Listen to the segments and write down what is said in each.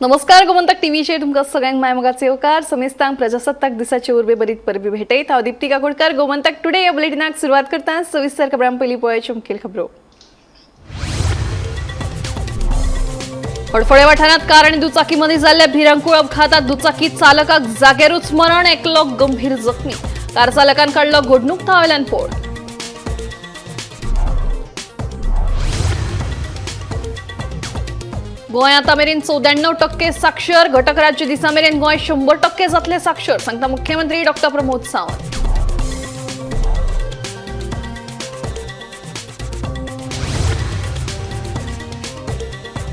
नमस्कार, गोमंतक टीव्हीचेर तुमकां सगळ्यांक मायमोगाचे येवकार. समेस्तांक प्रजासत्ताक दिसाचे उर्बे बरीत परबी भेटयत. हांव दीप्ती काकोडकर. गोमंतक टुडे ह्या बुलेटिनाक सुरवात करता. सविस्तर खबरां पयलीं पळोवया मुखेल खबरो. हडफडे वाठारांत कार आनी दुचाकीमध्ये जाल्ल्या भिरांकूळ अपघातात दुचाकी चालकाक जाग्यारूच मरण, एकलो गंभीर जखमी. कार चालकान काडलो घडणूक थळावेल्यान पळ. गोंय आतां मेरेन 94% साक्षर. घटक राज्य दिसा मेरेन गोंय 100% जातले साक्षर, सांगता मुख्यमंत्री डॉक्टर प्रमोद सावंत.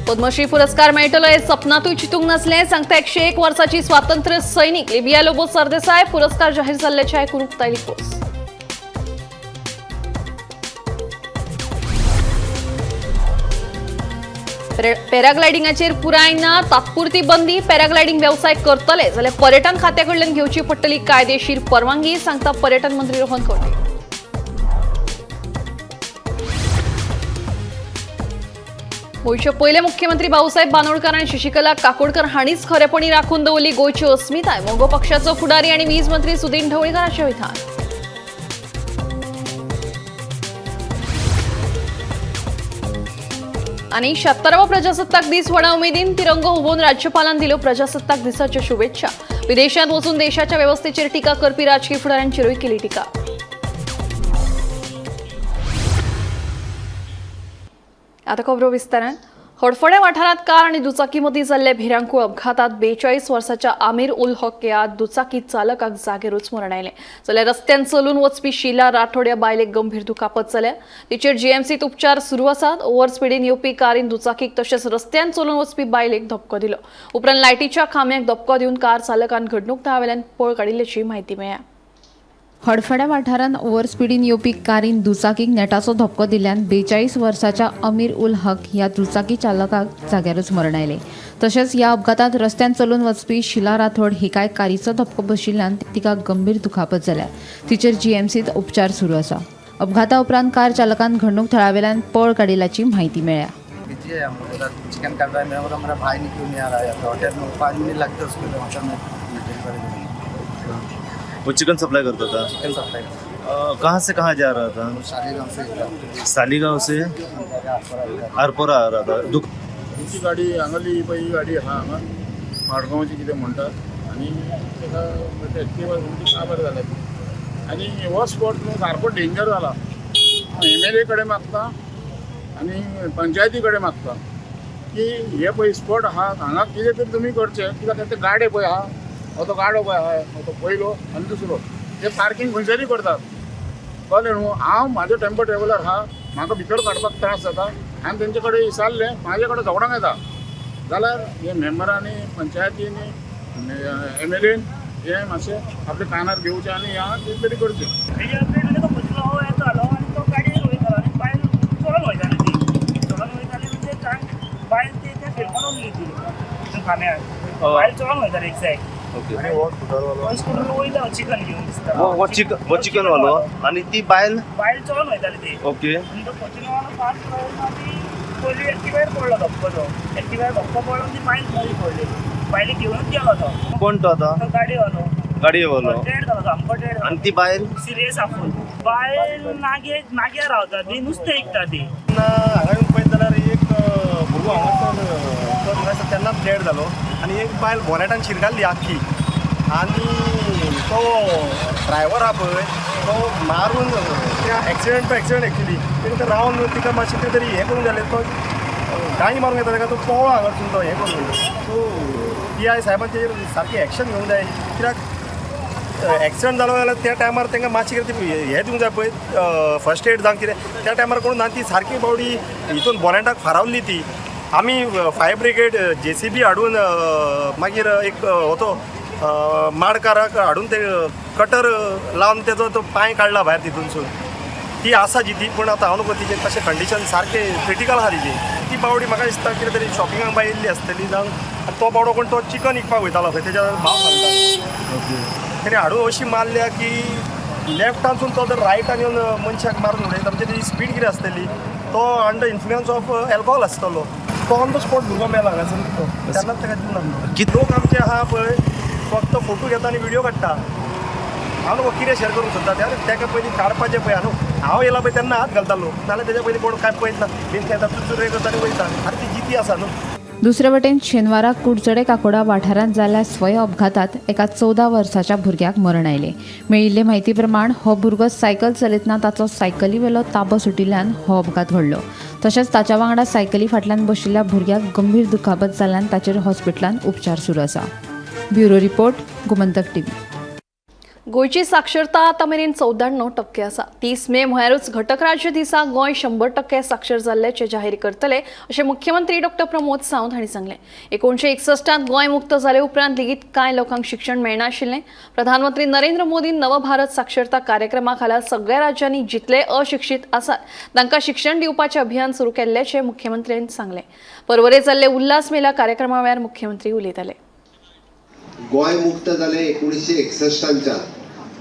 पद्मश्री पुरस्कार मेळटलो हे सपनातूय चितूंक नासलें, सांगता 101 वर्साची स्वातंत्र्य सैनिक लिबिया लोबो सरदेसाय. पुरस्कार जाहीर जाल्ल्याचे आयकून उक्तायली खोस. पॅराग्लायडिंगाचेर पुराय ना तात्पुरती बंदी. पॅराग्लायडिंग व्यवसाय करतले जाल्यार पर्यटन खात्या कडल्यान घेवची पडटली कायदेशीर परवानगी, सांगता पर्यटन मंत्री रोहन खंवटे. गोंयचे पयले मुख्यमंत्री भाऊसाहेब बांदोडकर आनी शशिकला काकोडकर हांणीच खरेपणी राखून दवरली गोंयची अस्मिताय, मगो पक्षाचो फुडारी आनी वीज मंत्री सुदीन ढवळीकाराचें विधान. आनी 76वो प्रजासत्ताक दीस व्हडा उमेदीन तिरंगो हुबोवन राज्यपालान दिल्यो प्रजासत्ताक दिसाच्यो शुभेच्छा. विदेशांत वचून देशाच्या वेवस्थेचेर टिका करपी राजकीय फुडाऱ्यांचेरूय केली टिका. आता खबरो विस्तारान. हडफडें वाठारांत कार आनी दुचाकी मदीं जाल्ल्या भिरांकूळ अपघातात 42 वर्साच्या आमिर उल हक ह्या दुचाकी चालकाक जागेरूच मरण आयलें, जाल्यार रस्त्यान चलून वचपी शिला राठोड ह्या बायलेक गंभीर दुखापत जाल्या. तिचेर जीएमसीत उपचार सुरू आसात. ओव्हर स्पिडीन येवपी कारीन दुचाकीक तशेंच रस्त्यान चलून वचपी बायलेक धपको दिलो. उपरांत लायटीच्या खांब्याक धपको दिवन कार चालकान घडणूक थळावेल्यान पळ काडिल्ल्याची म्हायती मेळ्ळ्या. हडफड्या वाठारांत ओव्हर स्पिडीन येवपी कारीन दुचाकीक नेटाचो धपको दिल्ल्यान 42 वर्साच्या अमीर उल हक ह्या दुचाकी चालकाक जाग्यारूच मरण आयलें. तशेंच ह्या अपघातांत रस्त्यान चलून वचपी शिला राठोड हिकाय कारीचो धपको बशिल्ल्यान तिका गंभीर दुखापत जाल्या. तिचेर जीएमसीत उपचार सुरू आसा. अपघाता उपरांत कार चालकान घडणूक थळावेल्यान पळ काडिल्ल्याची म्हायती मेळ्ळ्या. बिजी है, हम लोग उधर चिकन कर रहा है. मेरा बोला, मेरा भाई नहीं, क्यों नहीं आ रहा है? तो होटल में 5 मिनट लगते उसको, तो होटल में डिलीवरी. वो चिकन सप्लाई करता था? Chicken supply. कहाँ से कहाँ जा रहा था? सालीगांव से. सालीगांव से आरपोरा आ रहा था. दुख तुमची गाडी हांगाली पळय, ही गाडी आहा हांगा मडगांवची कितें म्हणटात आनी ताका एक्टिवा काबार जाल्या ती. आनी हो स्पॉट न्हू सारको डेंजर जाला. एमएलए कडेन मागता आनी पंचायती कडेन मागता की हे पळय स्पॉट आहा, हांगा कितें तरी तुमी करचें. कित्याक ते गाडे पळय आहा, हो तो गाडो पळय आहा, हो तो पयलो आनी दुसरो, ते पार्कींग खंयसरूय करतात, कळ्ळें न्हू? हांव म्हाजो टेम्पो ट्रॅव्हलर आहा, म्हाका भितर काडपाक त्रास जाता. हांवें तेंचे कडेन विचारलें, म्हाजे कडेन झगडोंक येता जाल्यार हे मेंबरांनी, पंचायतींनी, एमएलएन हे मातशें आपल्या कानार घेवचें आनी ह्या कितें तरी करचें. तेजे आपल्याकडे तो फुटलो येतालो आनी तो गाडयेर वयतालो आनी बायल चलोन वयताली. ती चलोन वयताली म्हणजे काय, बायल ती त्या फिल्मान उरली ती खांब्यार. बायल चलोन वयताली एक्झॅक्ट. हो स्कुटर वयता चिकन घेवन दिसता. वो चिकन, वो चिकन वालो आणि ती बायल? बायल चलोन वयताली ती. आनी तो फॉर्च्युनरवालो फास्ट ती पयली एक्टिवार पडलो धपको, तो एक्टिवार धपको पडलो आनी ती बायल मदीं पडली. बायलेक घेवनूच गेलो तो. कोण तो आता? तो गाडयेवालो. गाडयेवालो. डेड जालो, सामको डेड. आणि ती बायल? सिरियस आफून. बायल नागे नाग्यार रावता, ती नुस्तें विकता ती. तेन्ना हांगा येवन पळयत जाल्यार एक भुरगो हांगासर तो म्हाका दिसता तेन्नाच डेड जालो आनी एक बायल बोनेटान शिरगाल्ली आख्खी. आनी तो ड्रायवर आहा पळय, तो मारून त्या एक्सिडंट, तो एक्सिडंट एक्चुली तेणें तो रावन तिका मातशें कितें तरी हें करूंक जालें. तो गाडी मारूंक येता ताका, तो पळ्ळो हांगासून, तो हें करून. सो पीआय साहेबान तेजेर सारकी एक्शन घेवंक जाय, कित्याक एक्सिडंट जालो जाल्यार त्या टायमार तांकां मातशें कितें ती हें दिवंक जाय पळय, फर्स्ट एड जावं कितें. त्या टायमार कोण ना. ती सारकी बावडी हितून बोनेटाक फारावल्ली ती. आमी फायर ब्रिगेड, जेसीबी हाडून, मागीर एक होतो माडकाराक हाडून ते कटर लावन तेजो तो पांय काडला भायर तितूनसून. ती आसा जिती, पूण आतां हांव नको तिचें कशें कंडिशन सारकें क्रिटिकल आहा तिची. ती बावडी म्हाका दिसता कितें तरी शॉपिंगाक बाय येयल्ली आसतली जावन. आनी तो बावडो कोण, तो चिकन विकपाक वयतालो खंय, तेज्या भाव सांगता. तेणी हाडून अशी मारल्या की लेफ्टानसून तो जर रायटान येवन मनशाक मारून उडयता म्हणजे तेजी स्पीड कितें आसतली? तो अंडर इन्फ्लुयन्स ऑफ एल्कोहोल आसतलो. तो ऑन the spot भुरगो मेला हांगासर तो तेन्नाच ताका जीव नासलो. लोक आमचे आहा पळय फक्त फोटो घेता आनी व्हिडियो काडटा. हांव न्हू कितें शेअर करूंक सोदता त्या ताका पयलीं काडपाचें पळय न्हू हांव येयला पळय तेन्ना हात घालतालो, नाल्यार तेज्या पयलीं कोण कांय पळयत ना, बेश्टे येता चुरचुरे करता आनी वयता. आनी ती जिती आसा न्हू. दुसरे वटेन शेनवाराक कुडचडे काकोडा वाठारांत जाल्ल्या स्वय अपघातात एका 14 वर्साच्या भुरग्याक मरण आयलें. मेळिल्ले म्हायती प्रमाण हो भुरगो सायकल चलयतना ताचो सायकली वेलो ताबो सुटिल्ल्यान हो अपघात घडलो. तशेंच ताच्या वांगडा सायकली फाटल्यान बशिल्ल्या भुरग्याक गंभीर दुखापत जाल्ल्यान ताचेर हॉस्पिटलांत उपचार सुरू आसा. Bureau report, Gomantak TV. गोंयची साक्षरता आतां मेरेन 94% आसा. 30 मे म्हळ्यारूच घटक राज्य दिसा गोंय 100% साक्षर जाल्ल्याचें जाहीर करतले अशें मुख्यमंत्री डॉक्टर प्रमोद सावंत हांणी सांगलें. 1961 गोंय मुक्त जाले उपरांत लेगीत कांय लोकांक शिक्षण मेळनाशिल्लें. प्रधानमंत्री नरेंद्र मोदीन नव भारत साक्षरता कार्यक्रमा खाला सगळ्या राज्यांनी जितले अशिक्षीत आसात तांकां शिक्षण दिवपाचें अभियान सुरू केल्ल्याचें मुख्यमंत्र्यांनी सांगलें. परवरे जाल्ले उल्हास मेला कार्यक्रमा वेळार मुख्यमंत्री उलयताले. गोंय मुक्त जालें 1961च्यान.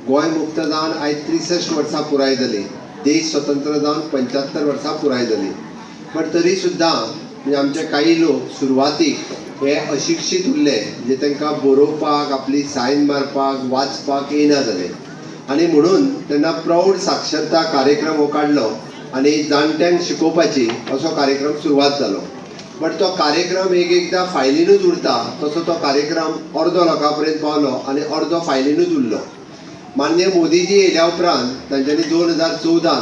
गोंय मुक्त जावन आयज 63 वर्सां पुराय जाली. देश स्वतंत्र जावन 75 वर्सां पुराय जाली. बट तरी सुद्दां म्हणजे आमचे काही लोक सुरवातीक हे अशिक्षीत उरले, म्हणजे तांकां बरोवपाक, आपली सायन मारपाक, वाचपाक येना जालें आनी म्हणून तेन्ना प्रौढ साक्षरता कार्यक्रम हो काडलो आनी जाणट्यांक शिकोवपाची असो कार्यक्रम सुरवात जालो. बट तो कार्यक्रम एक एकदां फायलीनूच उरता, तसो तो कार्यक्रम अर्दो लोकां पर्यंत पावलो आनी अर्दो फायलीनूच उरलो. माननीय मोदीजी येयल्या उपरांत तांच्यांनी 2014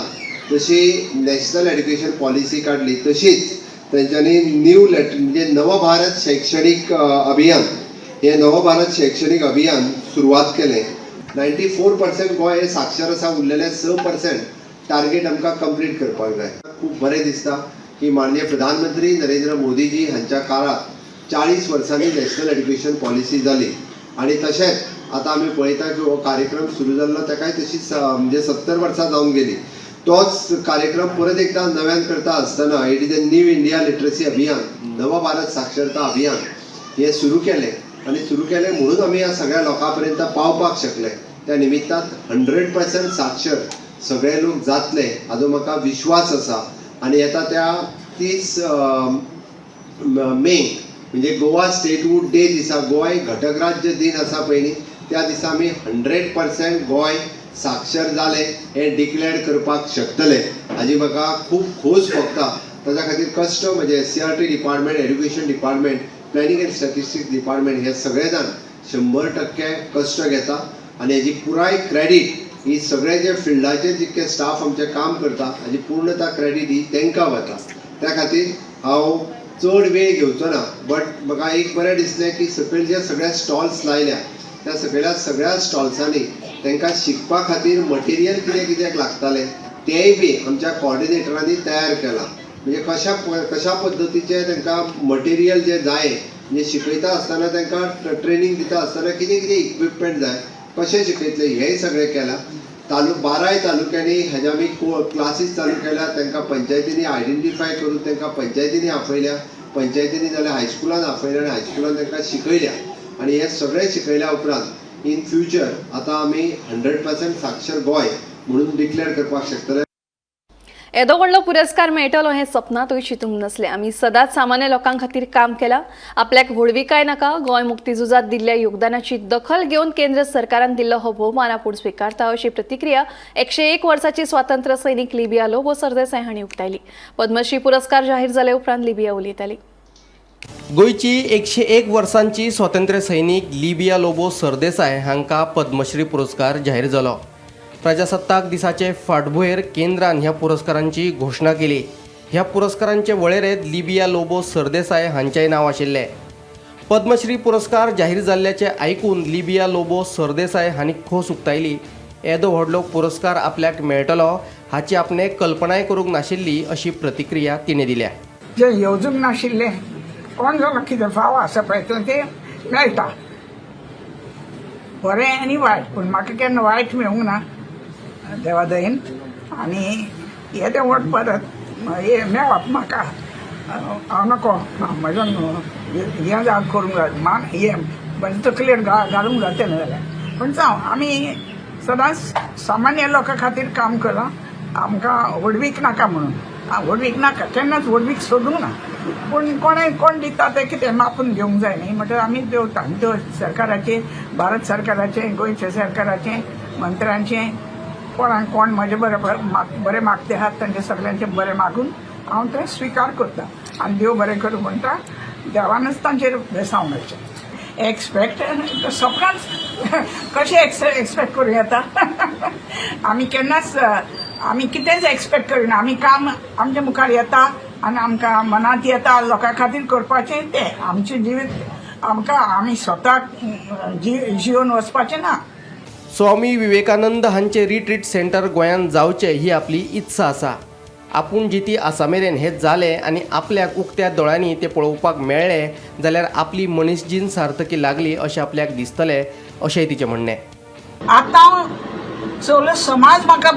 जशी नॅशनल एड्युकेशन पॉलिसी काडली तशीच तांच्यांनी न्यू म्हणजे नव भारत शैक्षणीक अभियान, हे नव भारत शैक्षणीक अभियान सुरवात केलें. 94% गोंय हे साक्षर आसा, उरलेले 6% टार्गेट आमकां कंप्लीट करपाक जाय. खूब बरें दिसता की माननीय प्रधानमंत्री नरेंद्र मोदीजी हांच्या काळांत 40 वर्सांनी नॅशनल एड्युकेशन पॉलिसी जाली आनी तशेंच आतां आमी पळयता की हो कार्यक्रम सुरू जाल्लो ताकाय तशीच म्हणजे 70 वर्सां जावन गेली. तोच कार्यक्रम परत एकदां नव्यान करता आसतना it is a new India literacy Abhiyan, Nav Bharat साक्षरता अभियान हें सुरू केलें आनी सुरू केलें म्हणून आमी ह्या सगळ्या लोकां पर्यंत पावपाक शकले. त्या निमित्तान 100% साक्षर सगळे लोक जातले हाजो म्हाका विश्वास आसा. आनी येता त्या 30 मे म्हणजे गोवा स्टेटहूड डे दिसा, गोंय घटक राज्य दिन आसा पयलीं, त्या दिसा आमी 100% गोंय साक्षर जालें हें डिक्लेअर करपाक शकतले हाजी म्हाका खूब खोस भोगता. ताच्या खातीर कश्ट म्हणजे SCERT department, education department, planning and statistics department हे सगळे जाण 100% कश्ट घेता आनी हेजी पुराय क्रेडीट ही सगळे जे फिल्डाचेर जितके स्टाफ आमचे काम करता हाजी पूर्णता क्रेडीट ही तांकां वता. त्या खातीर हांव चड वेळ घेवचो ना, बट म्हाका एक बरें दिसलें की सकयल जे सगळे स्टॉल्स लायल्या त्या सकयल्या सगळ्या स्टॉल्सांनी तांकां शिकपा खातीर मटेरियल कितें कित्याक लागतालें तेंय बी आमच्या कॉर्डिनेटरांनी तयार केलां. म्हणजे कशा कशा पद्दतीचें तांकां मटेरियल जें जाय, म्हणजे शिकयता आसतना तांकां ट्रेनींग दिता आसतना कितें कितें इक्विपमेंट जाय, कशें शिकयतलें हेंय सगळें केलां. 12 तालुक्यांनी हेज्या आमी क्लासीस चालू केल्या. तांकां पंचायतींनी आयडेंटिफाय करून तांकां पंचायतींनी आपयल्या, पंचायतींनी जाल्यार हायस्कुलान आपयल्या आनी हायस्कुलान तांकां शिकयल्या. आनी हें सगळें शिकयल्या उपरांत इन फ्युचर आतां आमी 100% साक्षर गोंय म्हणून डिक्लेअर करपाक शकतले. येदो व्हडलो पुरस्कार मेळटलो हें सपनांतूय चिंतूंक नासलें. आमी सदांच सामान्य लोकां खातीर काम केलां. आपल्याक व्हडविकाय नाका. गोंय मुक्ती झुजांत दिल्ल्या योगदानाची दखल घेवन केंद्र सरकारान दिल्लो हो भोवमान आपूण स्विकारता अशी प्रतिक्रिया 101 वर्साची स्वातंत्र्य सैनीक लिबिया लोबो सरदेसाय हांणी उक्तायली. पद्मश्री पुरस्कार जाहीर जाले उपरांत लिबिया उलयताली. गोंयची 101 वर्सांची स्वातंत्र्य सैनीक लिबिया लोबो सरदेसाय हांकां पद्मश्री पुरस्कार जाहीर जालो. प्रजासत्ताक दिसाचे फाटभुंयेर केंद्रान ह्या पुरस्कारांची घोशणा केली. ह्या पुरस्कारांचे वळेरेंत लिबिया लोबो सरदेसाय हांचेंय नांव आशिल्लें. पद्मश्री पुरस्कार जाहीर जाल्ल्याचें आयकून लिबिया लोबो सरदेसाय हांणी खोस उक्तायली. येदो व्हडलो पुरस्कार आपल्याक मेळटलो हाची आपणें कल्पनाय करूंक नाशिल्ली अशी प्रतिक्रिया तिणें दिल्या. जें येवजूंक नाशिल्लें कोण जालो कितें फाव आसा पळय तें मेळटा, बरें आनी वायट. पूण म्हाका केन्ना वायट मेळूंक ना देवा दयेन. आनी येदें व्हड परत हें मेळप म्हाका हांव नको म्हजो हें जावन करूंक जाय मान हें म्हजे तकलेर घालूंक जाता न्हय जाल्यार. पूण जावं, आमी सदांच सामान्य लोकां खातीर काम केलां. आमकां व्हडवीक नाका म्हणून, व्हडवीक नाका, केन्नाच व्हडवीक सोदूंक ना. पूण कोणें कोण दिता तें कितें मापून घेवंक जाय न्ही. म्हणटकच आमी देवता देव सरकाराचे, भारत सरकाराचे, गोंयच्या सरकाराचे, मंत्र्यांचे, कोणाक कोण म्हजे बरें बरें मागते आहात तांचे सगल्यांचे बरें मागून हांव तें स्विकार करता आनी देव बरें करूं म्हणटा. देवानच तांचेर बेसांव मेळचें. एक्सपेक्ट सपनाच कशें एक्सपेक्ट करूं येता? आमी केन्नाच आमी कितेंच एक्सपेक्ट करिना. आमी काम आमच्या मुखार येता आनी आमकां मनांत येता लोकां खातीर करपाचें तें आमचें जिवीत आमकां आमी स्वताक जिवन वचपाचें ना. स्वामी विवेकानंद हांचे रिट्रीट सेंटर गोंयांत जावचें ही आपली इत्सा आसा. आपूण जिती आसा मेरेन हें जालें आनी आपल्याक उक्त्या दोळ्यांनी तें पळोवपाक मेळ्ळें जाल्यार आपली मनीसजीण सार्थकी लागली अशें आपल्याक दिसतलें अशेंय तिचें म्हणणें. आतां सगलो समाज म्हाका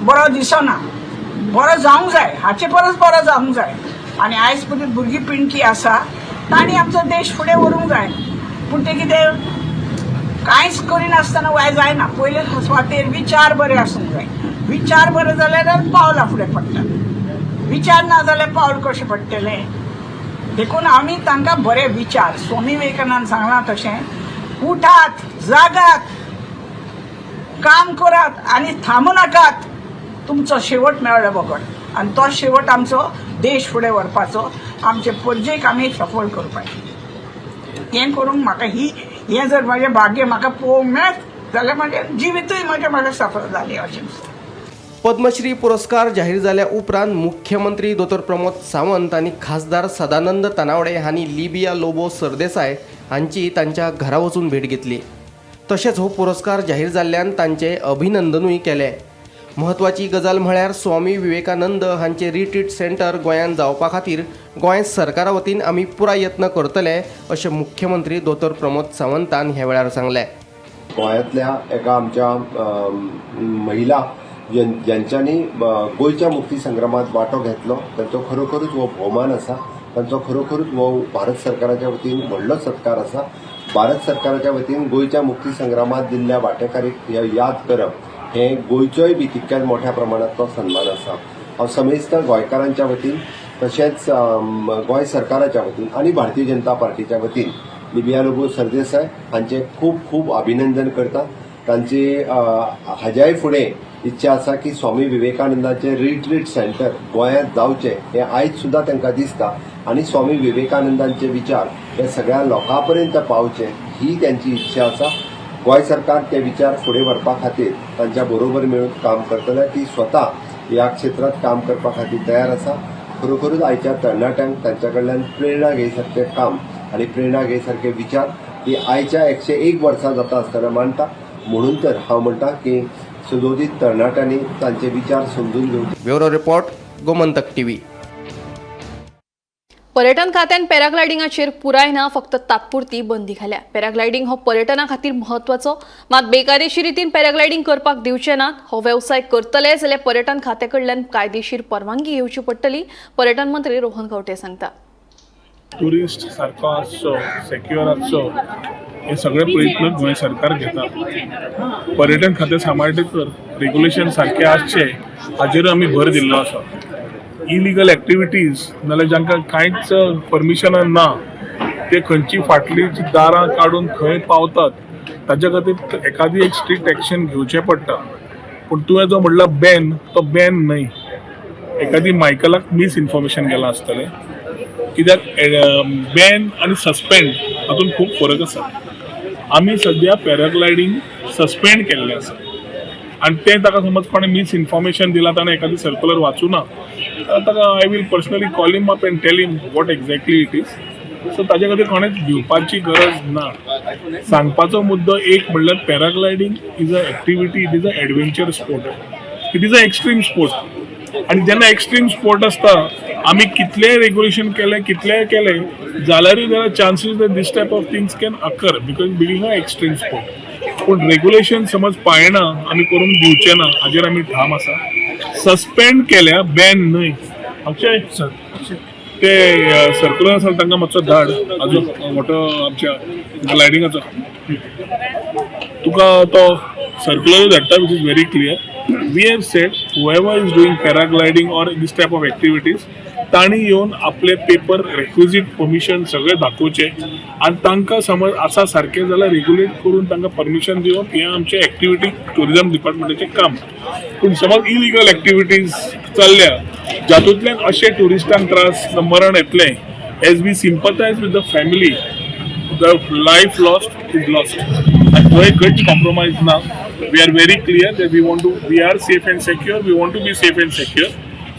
बरो दिसना, बरो जावंक जाय, हाचे परस बरो जावंक जाय. आनी आयज पयलीं भुरगीं पिणकी आसा तांणी आमचो देश फुडें व्हरूंक जाय. पूण तें कितें कांयच करिनासतना वाय जायना. पयले सुवातेर विचार बरे आसूंक जाय. विचार बरे जाल्यार पावलां फुडें पडटा, विचार ना जाल्यार पावल कशें पडटलें? देखून आमी तांकां बरे विचार, स्वामी विवेकानंद सांगलां तशें, उठात, जागात, काम करात आनी थांबू नाकात, तुमचो शेवट मेळ्ळो बगर. आनी तो शेवट आमचो देश फुडें व्हरपाचो, आमचे परजेक आमी सफळ करपाचें. हें करूंक म्हाका ही हें जर म्हजें भाग्य म्हाका पळोवंक मेळत जाल्यार म्हजें जिवितूय म्हजें म्हाका सफळ जालें अशें दिसता. पद्मश्री पुरस्कार जाहीर जाल्या उपरांत मुख्यमंत्री दोतोर प्रमोद सावंत आनी खासदार सदानंद तानावडे हांणी लिबिया लोबो सरदेसाय हांची तांच्या घरा वचून भेट घेतली. तशेंच हो पुरस्कार जाहीर जाल्ल्यान तांचें अभिनंदनूय केलें. म्हत्वाची गजाल म्हळ्यार स्वामी विवेकानंद हांचे रिट्रीट सेंटर गोंयांत जावपा खातीर गोंय सरकारा वतीन आमी पुराय यत्न करतले अशें मुख्यमंत्री दोतोर प्रमोद सावंतान ह्या वेळार सांगलें. गोंयांतल्या एका आमच्या महिला ज्यांच्यांनी गोंयच्या मुक्ती संग्रामात वांटो घेतलो तांचो खरोखरूच हो भोवमान आसा. तांचो खरोखरूच हो भारत सरकाराच्या वतीन व्हडलो सत्कार आसा. भारत सरकाराच्या वतीन गोंयच्या मुक्ती संग्रामात दिल्ल्या वांटेकारीक याद करप हें गोंयचोय बी तितक्याच मोठ्या प्रमाणांत तो सन्मान आसा. हांव समेस्त गोंयकारांच्या वतीन तशेंच गोंय सरकाराच्या वतीन आनी भारतीय जनता पार्टीच्या वतीन लिबिया लोबो सरदेसाय हांचें खूब खूब अभिनंदन करता. तांची हाज्याय फुडें इच्छा आसा की स्वामी विवेकानंदाचें रिट्रीट सेंटर गोंयांत जावचें हें आयज सुद्दां तांकां दिसता आनी स्वामी विवेकानंदांचे विचार हे सगळ्या लोकां पर्यंत पावचे ही त्यांची इच्छा आसा. गोंय सरकार ते विचार फुडें व्हरपा खातीर तांच्या बरोबर मेळून काम करतले. ती स्वता ह्या क्षेत्रांत काम करपा खातीर तयार आसा. खरोखरूच आयच्या तरणाट्यांक तांच्या कडल्यान प्रेरणा घेय सारकें काम आनी प्रेरणा घेय सारके विचार ती आयच्या 101 वर्सां जाता आसतना मांडटा. म्हणून तर हांव म्हणटा की सदोदीत तरणाट्यांनी तांचे विचार समजून घेवचे. Bureau report, Gomantak TV. पर्यटन खात्यान पॅराग्लायडिंगाचेर पुराय ना फक्त तात्पुरती बंदी घाल्या. पॅराग्लायडिंग हो पर्यटना खातीर म्हत्वाचो, मात बेकायदेशीर रितीन पॅराग्लायडिंग करपाक दिवचे नात. हो वेवसाय करतले जाल्यार पर्यटन खात्या कडल्यान कायदेशीर परवानगी घेवची पडटली, पर्यटन मंत्री रोहन खंवटे सांगता. ट्युरिस्ट सारको आसचो, सेक्युअर आसचो, हे सगळे प्रयत्न गोंय सरकार घेता. पर्यटन खातें सांबाळटकर रेग्युलेशन सारकें आसचें हाजेर आमी भर दिल्लो आसा. इलिगल एक्टिविटीज नाल्यार जांकां कांयच परमिशनां ना ते खंयची फाटली जी दारां काडून खंय पावतात ताच्या खातीर एकादी एक स्ट्रिक्ट एक्शन घेवचें पडटा. पूण तुवें जो म्हणला बॅन, तो बॅन न्हय. एकादी मायकलाक मिसइन्फॉर्मेशन गेलां आसतलें, कित्याक बॅन आनी सस्पेंड हातूंत खूब फरक आसा. आमी सद्या पॅराग्लायडींग सस्पेंड केल्लें आसा आनी तें ताका समज कोणें मिसइन्फॉर्मेशन दिलां, ताणें एखादी सर्कुलर वाचूं ना जाल्यार ताका I will personally call him up and tell him what exactly it is. So ताजे खातीर कोणेंच भिवपाची गरज ना. सांगपाचो मुद्दो एक म्हणल्यार paragliding is a activity, it is a adventure sport, it is a extreme sport. आनी जेन्ना एक्स्ट्रीम स्पोर्ट आसता, आमी कितलेय रेग्युलेशन केलें, कितलेय केलें जाल्यारूय there are chances that this type of things can occur because being a extreme sport. पूण रेग्युलेशन समज पाळना आमी करूंक दिवचे ना हाजेर आमी ठाम आसा. सस्पेंड केल्या, बॅन न्हय. अक्षय सर, ते सर्कुलर आसा तांकां मातसो धाड अजून मोठो आमच्या ग्लायडिंगाचो तुका तो सर्कुलर धाडटा, which is very clear. We have said whoever is doing paragliding or this type of activities, तांणी येवन आपले पेपर, रेक्विजीट परमिशन सगळें दाखोवचें आनी तांकां समज आसा सारकें जाल्यार रेग्युलेट करून तांकां परमिशन दिवप हें आमचें एक्टिविटी, ट्युरिजम डिपार्टमेंटाचें काम. पूण समज इलिगल एक्टिविटीज चल्ल्या, जातूंतल्यान अशे ट्युरिस्टांक त्रास, मरण येतलें, as we sympathise with the family, the life lost is lost आनी थंय खंयच कॉम्प्रोमायज ना. We are very clear that we want to we are safe and secure, we want to be safe and secure.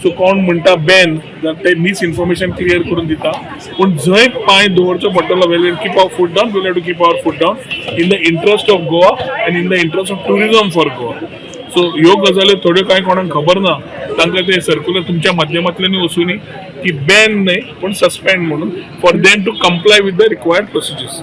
So कोण म्हणटा Ben जाल्यार ते misinformation clear करून दिता. पूण जंय पांय दवरचो पडटलो, we'll keep our foot down, we'll to keep our foot down in the interest of Goa and in the interest of tourism for Goa. So ह्यो गजाली थोड्यो कांय कोणाक खबर ना, तांकां ते सर्क्युलर तुमच्या माध्यमांतल्यानूय वचुनी की बॅन न्हय पूण सस्पेंड म्हणून, for them to comply with the required procedures.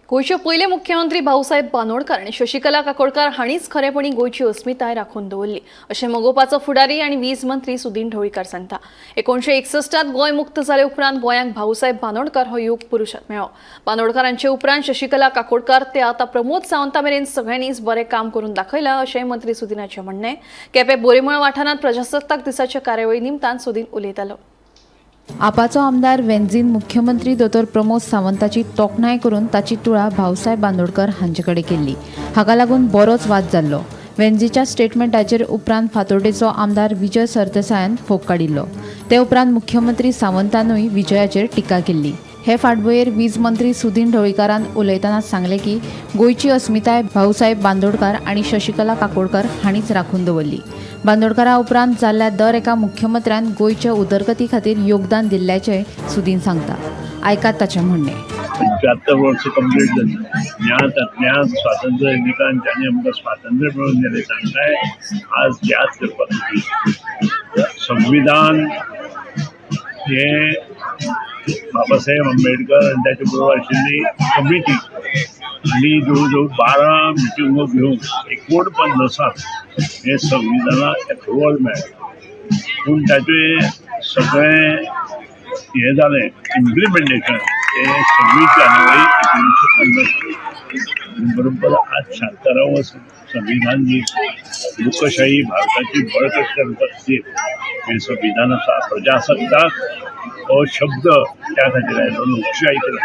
गोंयचे पयले मुख्यमंत्री भाऊसाहेब बांदोडकर आनी शशिकला काकोडकार हांणीच खरेपणी गोंयची अस्मिताय राखून दवरली, अशें मगोपाचो फुडारी आनी वीज मंत्री सुदीन ढवळीकार सांगता. 1961त गोंय मुक्त जाले उपरांत गोंयांक भाऊसाहेब बांदोडकर हो युग पुरुश मेळ्ळो. बांदोडकारांचे उपरांत शशिकला काकोडकार ते आतां प्रमोद सावंता मेरेन सगळ्यांनीच बरें काम करून दाखयलां, अशें मंत्री सुदिनाचें म्हणणें. केपें बोरीमळ वाठारांत प्रजासत्ताक दिसाच्या कार्यावळी निमतान सुदीन उलयतालो. आपाचो आमदार वेन्झीन मुख्यमंत्री दोतोर प्रमोद सावंताची तोखणाय करून ताची तुळा भाऊसाहेब बांदोडकर हांचे कडेन केल्ली. हाका लागून बरोच वाद जाल्लो. वेन्झीच्या स्टेटमेंटाचेर उपरांत फातोर्डेचो आमदार विजय सरदेसायान फोग काडिल्लो. ते उपरांत मुख्यमंत्री सावंतानूय विजयाचेर टिका केल्ली. हे फाटभुंयेर वीज मंत्री सुदीन ढवळीकारान उलयतना सांगलें की गोंयची अस्मिताय भाऊसाहेब बांदोडकर आनी शशिकला काकोडकर हांणीच राखून दवरली. बांदोडकारा उपरांत जाल्ल्या दर एका मुख्यमंत्र्यान गोंयचे उदरगती खातीर योगदान दिल्ल्याचें सुदीन सांगता. आयकात ताचें म्हणणें. 75 वर्सां कंप्लीट जाली. ज्ञात स्वातंत्र्य सैनिकान ज्यांनी आमकां स्वातंत्र्य मेळोवन दिलें, तांकांय आज याद करपाचो दीस. संविधान हें बाबासाहेब आंबेडकर आनी ताचे बरोबर आशिल्ली कमिटी आनी जवळ जवळ 12 मिटिंगो घेवन 49त हें संविधानाक एप्रुवल मेळ्ळें. पूण ताचें सगळें हें जालें, इम्प्लिमेंटेशन तें 26 जानेवारी 1950. बरोबर आज 76वो संविधान दीस. लोकशाही भारताची बळकट करपा खातीर हें संविधान आसा. प्रजासत्ताक हो शब्द त्या खातीर आयलो, लोकशाही खातीर.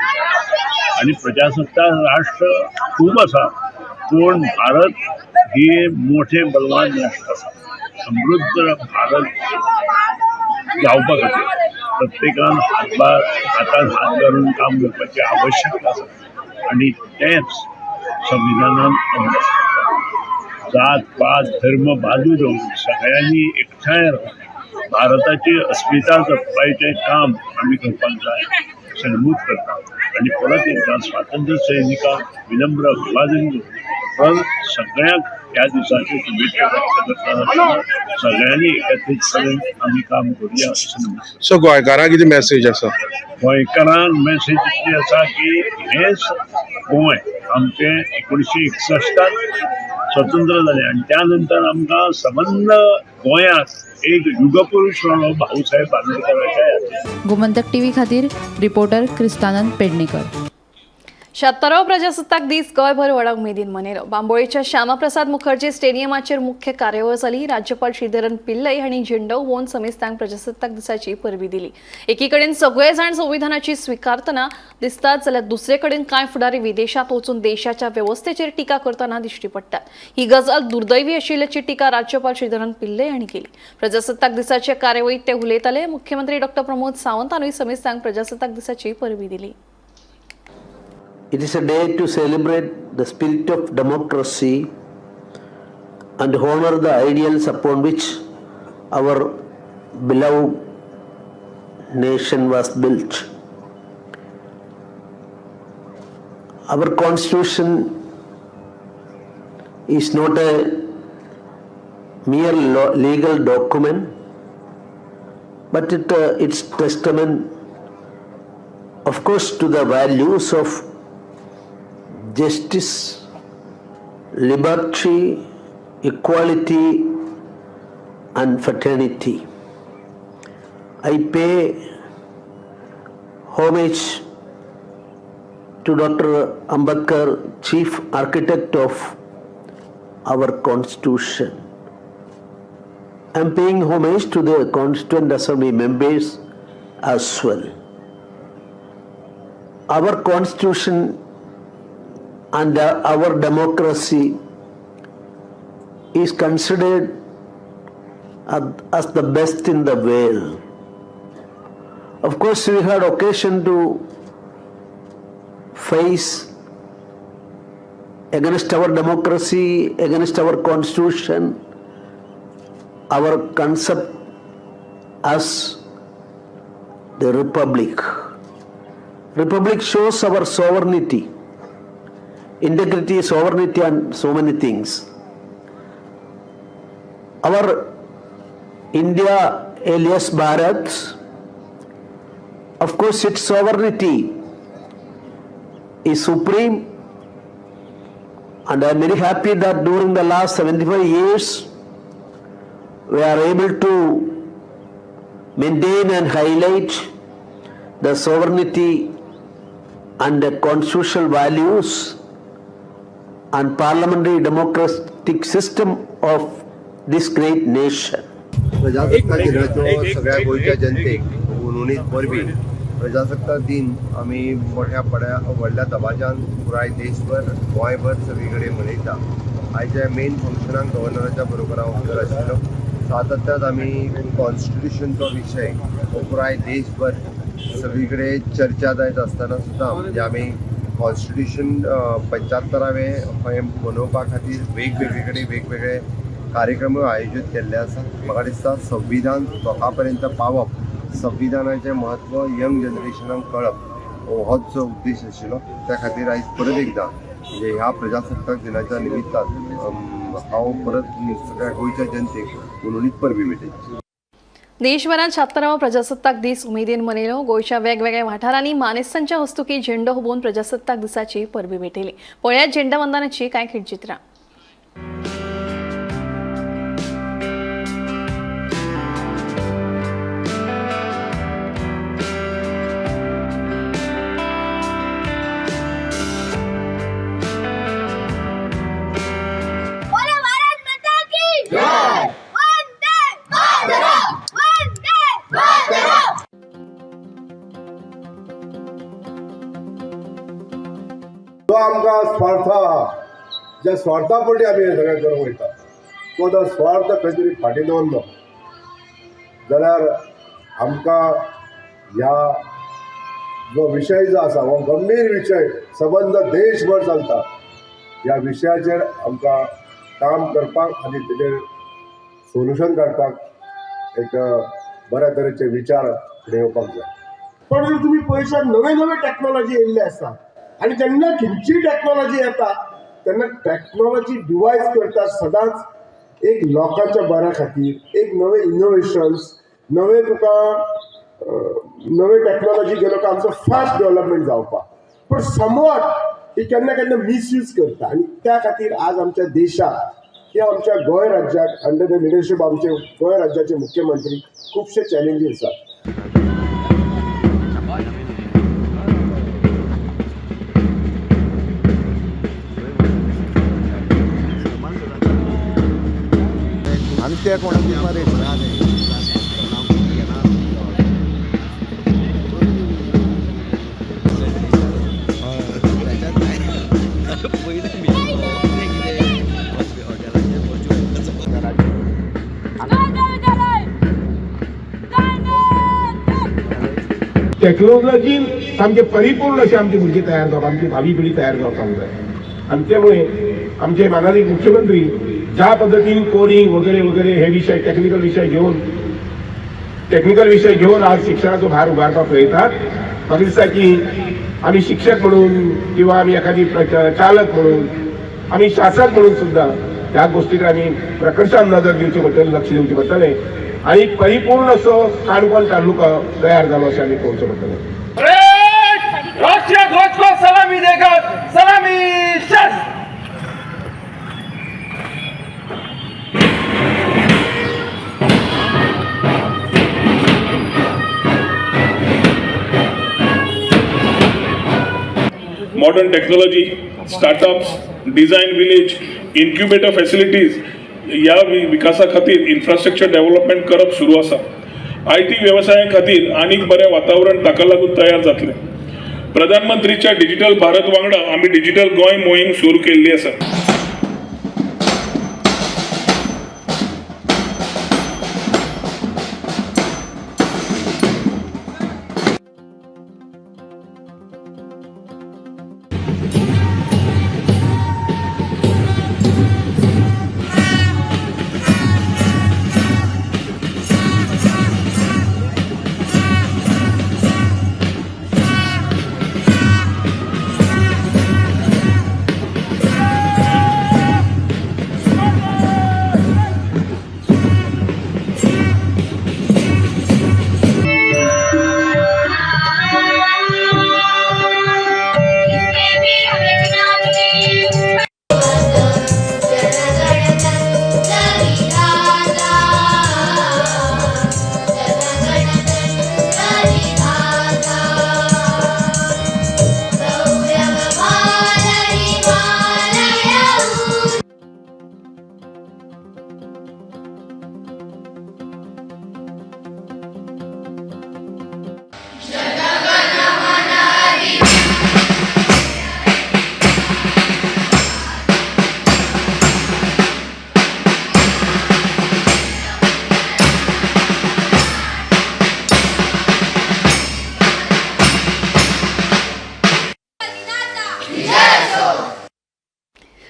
आनी प्रजासत्ताक राष्ट्र खूब आसा, पूण भारत ही मोठें बलवान राष्ट्र आसा. समृद्ध भारत जावपा खातीर प्रत्येकान हातभार, हातान हात घालून काम करपाची आवश्यकता आसा आनी तेंच संविधानान आमकां सांगता. जात पात धर्म बाजू दवरून सगळ्यांनी एकठांय रावन भारताची अस्मिता जपपाचें काम आमी करपाक जाय. सन्मूत करता आनी परत एकदां स्वातंत्र्य सैनिकांक विनम्र अभिवादन करून परत सगळ्यांक ह्या दिसाच्यो शुभेच्छा व्यक्त करता. सगळ्यांनी एकत्रीतपणे आमी काम करुया अशें नमस्कार. सो गोंयकारांक कितें मॅसेज आसा? गोंयकारांक मॅसेज इतली आसा की हेंच गोंय आमचें 1961त स्वतंत्र जालें आनी त्या नंतर आमकां सबंद गोंयांत एक युगपुरूश म्हणून भाऊसाहेब बांदोडकराच्या यादीन. गोमंतक टीव्ही खातीर रिपोर्टर क्रिस्तानंद पेडणेकर. 76वो प्रजासत्ताक दीस गोंयभर व्हडा उमेदीन मनयलो. बांबोळीच्या श्यामाप्रसाद मुखर्जी स्टेडियमाचेर मुख्य कार्यावळ जाली. राज्यपाल श्रीधरन पिल्लई हांणी झेंडो उबोवन समेस्तांक प्रजासत्ताक दिसाची परबी दिली. एकीकडेन सगळे जाण संविधानाची स्विकारतना दिसतात, जाल्यार दुसरे कडेन कांय फुडारी विदेशात वचून देशाच्या वेवस्थेचेर टिका करतना दिश्टी पडटात. ही गजाल दुर्दैवी आशिल्ल्याची टिका राज्यपाल श्रीधरन पिल्लई हांणी केली. प्रजासत्ताक दिसाचे कार्यावळीत ते उलयताले. मुख्यमंत्री डॉक्टर प्रमोद सावंतानूय समेस्तांक प्रजासत्ताक दिसाची परबी दिली. It is a day to celebrate the spirit of democracy and honor the ideals upon which our beloved nation was built. Our constitution is not a mere legal document, but it's testament, of course, to the values of justice, liberty, equality, and fraternity. I pay homage to Dr. Ambedkar, chief architect of our constitution. I am paying homage to the Constituent Assembly members. as well. Our constitution and our democracy is considered as the best in the world. Of course, we had occasion to face against our democracy, against our constitution, our concept as the republic. Republic shows our sovereignty, integrity, sovereignty, and so many things. Our India, alias Bharat, of course, its sovereignty is supreme, and I am very happy that during the last 75 years we are able to maintain and highlight the sovereignty and the constitutional values and parliamentary democratic system of this great nation. प्रजासत्ताक दिनाचो सगळ्या गोंयच्या जनतेक हुनहुनीत परबीं. प्रजासत्ताक दिन आमी मोठ्या पड्या व्हडल्या दबाज्यान पुराय देशभर, गोंयभर सगळी कडेन मनयता. आयच्या मेन फंक्शनाक गव्हर्नराच्या बरोबर हांव हजर आशिल्लो. सातत्यात आमी कॉन्स्टिट्युशनचो विशय हो पुराय देशभर सगळी कडेन चर्चा जायत आसतना सुद्दां, म्हणजे आमी कॉन्स्टिट्युशन 75वें हें मनोवपा खातीर वेगवेगळे कडेन वेगवेगळे कार्यक्रम आयोजीत केल्ले आसा. म्हाका दिसता, संविधान लोकां पर्यंत पावप, संविधानाचें म्हत्व यंग जनरेशनाक कळप होच उद्देश आशिल्लो. त्या खातीर आयज परत एकदां, म्हणजे ह्या प्रजासत्ताक दिनाच्या निमित्तान हांव परत सगळ्या गोंयच्या जनतेक हुनहुनीत परबीं भेटयतां. देशभरात 76वो प्रजासत्ताक दीस उमेदीन मनयलो. गोंयच्या वेगवेगळ्या वाठारांनी मानेस्तांच्या हस्तुकी झेंडो हुबोवन प्रजासत्ताक दिसाची परबी भेटयली. पळयात झेंडावंदनाची कांय खिणचित्रां. बोलो भारत माता की जय! वंदे मातरम! वंदे मातरम! जो आमकां स्वार्थ आहा, ज्या स्वार्था पडली आमी हें सगळें करूंक वयता, तो जर स्वार्थ खंय तरी फाटीं दवरलो जाल्यार आमकां ह्या जो विशय जो आसा, हो गंभीर विशय सबंद देशभर चलता, ह्या विशयाचेर आमकां काम करपाक आनी तेजेर सोल्युशन काडपाक एक बऱ्या तरेचे विचार फुडें येवपाक जाय. पण जर तुमी पळयशात, नवे नवे टॅक्नॉलॉजी येयल्ले आसा आनी जेन्ना खंयचीय टॅक्नॉलॉजी येता तेन्ना टॅक्नॉलॉजी डिवायज करता सदांच एक लोकांच्या बऱ्या खातीर, एक नवे इनोवेशन्स, नवे तुका नवे टॅक्नॉलॉजी गेलो काय आमचो फास्ट डेवलपमेंट जावपाक. पण समवॉट ही केन्ना केन्ना मिसयूज करता आनी त्या खातीर आज आमच्या देशाक किंवा आमच्या गोंय राज्याक, अंडर the leadership आमचे गोंय राज्याचे मुख्यमंत्री, खुबशे चॅलेंजीस आसात. आनी ते कोणाक दिवपाक रेट. टेक्नॉलॉजीन सामके परिपूर्ण अशे आमची भुरगीं तयार जावप, आमची भावी पिढी तयार जावपाक जाय. आनी त्यामुळे आमचे मानादीक मुख्यमंत्री ज्या पद्दतीन कोडिंग वगैरे वगैरे हे विशय, टेक्निकल विशय घेवन आज शिक्षणाचो भार उबारपाक पळयतात, म्हाका दिसता की आमी शिक्षक म्हणून किंवा आमी एखादी चालक म्हणून, आमी शासक म्हणून सुद्दां ह्या गोष्टीक आमी प्रकर्षान नदर दिवची पडटली, लक्ष दिवचें पडटलें आनी परिपूर्ण असो काणकोण तालुका तयार जालो अशें आमी पळोवचें पडटलें. राष्ट्रीय ध्वज को सलामी देकर सलामी शस्त्र. Modern technology, startups, design village, incubator facilities ह्या विकासा खातीर इन्फ्रास्ट्रक्चर डेव्हलपमेंट करप सुरू आसा. IT वेवसाया खातीर आनीक बरें वातावरण ताका लागून तयार जातलें. प्रधानमंत्रीच्या डिजिटल भारत वांगडा आमी डिजिटल गोंय मोहीम सुरू केल्ली आसा.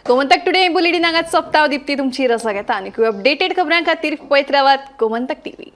गोमंतक टुडे बुलेटिन हांगाच सोंपता. दीप्ती तुमची रजा घेता आनी अपडेटेड खबरां खातीर पळयत रावात गोमंतक टीव्ही.